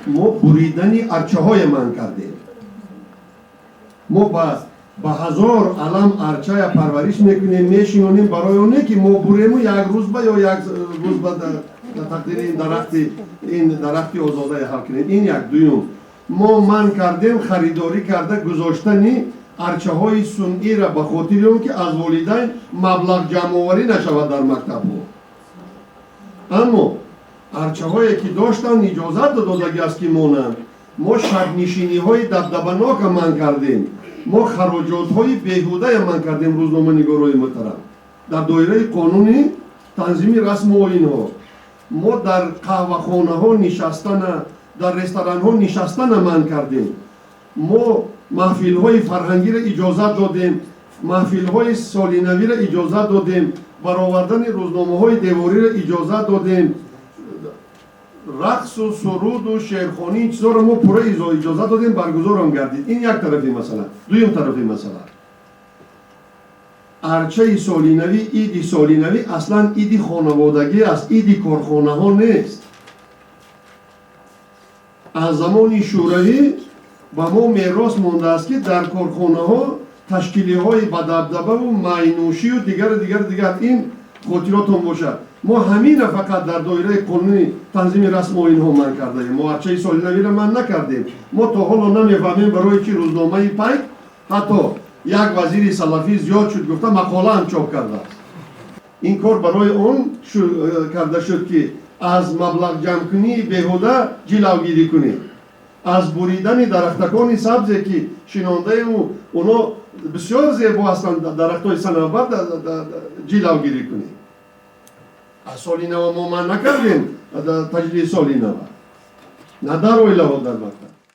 Мо буридани арчаҳое манъ кардем. Мо ба ҳазор алам арчая парвариш мекунем, мешинонем, барои оне ки мо бурему як рӯз ба ё як рӯз ба тақдири ин дарахти озодая ҳал кунем. Ин як. Дуюм, мо манъ кардем харидорӣ карда гузоштани арчаҳои сунъиро, ба хотири он ки аз волидайн маблағ ҷамъоварӣ нашавад дар мактабҳо. Аммо арчаҳое ки доштанд, иҷозат додагӣ аст, ки монанд. Мо шабнишиниҳои дабдабанока манъ кардем, мо хароҷотҳои беҳудая манъ кардем. Рӯзноманигорои муҳтарам, дар доираи қонуни танзими расму оинҳо мо дар қаҳвахонаҳо нишастана, дар ресторанҳо нишастана манъ кардем. Мо маҳфилҳои фарҳангиро иҷозат додем, маҳфилҳои солинавиро иҷозат додем, баровардани рӯзномаҳои девориро иҷозат додем, рақсу суруду шеърхонӣ, ин чизҳоро мо пурра иҷозат додем, баргузорам гардид. Ин як тарафи масъала. Дуюм тарафи масъала: арчаи солинавӣ, иди солинавӣ аслан иди хонаводагӣ аст, иди корхонаҳо нест. Аз замони Шӯравӣ ба мо мерос мондааст, ки дар корхонаҳо ташкилиҳои бадабдабаву майнӯшию дигару дигару дигар. Ин хотиротон бошад. Мо ҳамина фақат дар доираи қонуни танзими расму оинҳо манъ кардаем. Мо арчаи солинавиро манъ накардем. Мо то ҳоло намефаҳмем, барои чӣ рӯзномаи «Пайк» ҳатто як вазири салафӣ зиёд шуд гуфта, мақолаам чоп кардааст. Ин кор барои он карда шуд, ки аз маблағ ҷамъкунии беҳуда ҷилавгирӣ кунем, аз буридани дарахтакони сабзе, ки шинондаему оно бисёр зебо ҳастанд, дарахтҳои санавбар, ҷилавгирӣ кунем. Аз соли нава мо манъ накардем таҷлили соли нава на дар оилаҳо, дар мактаб.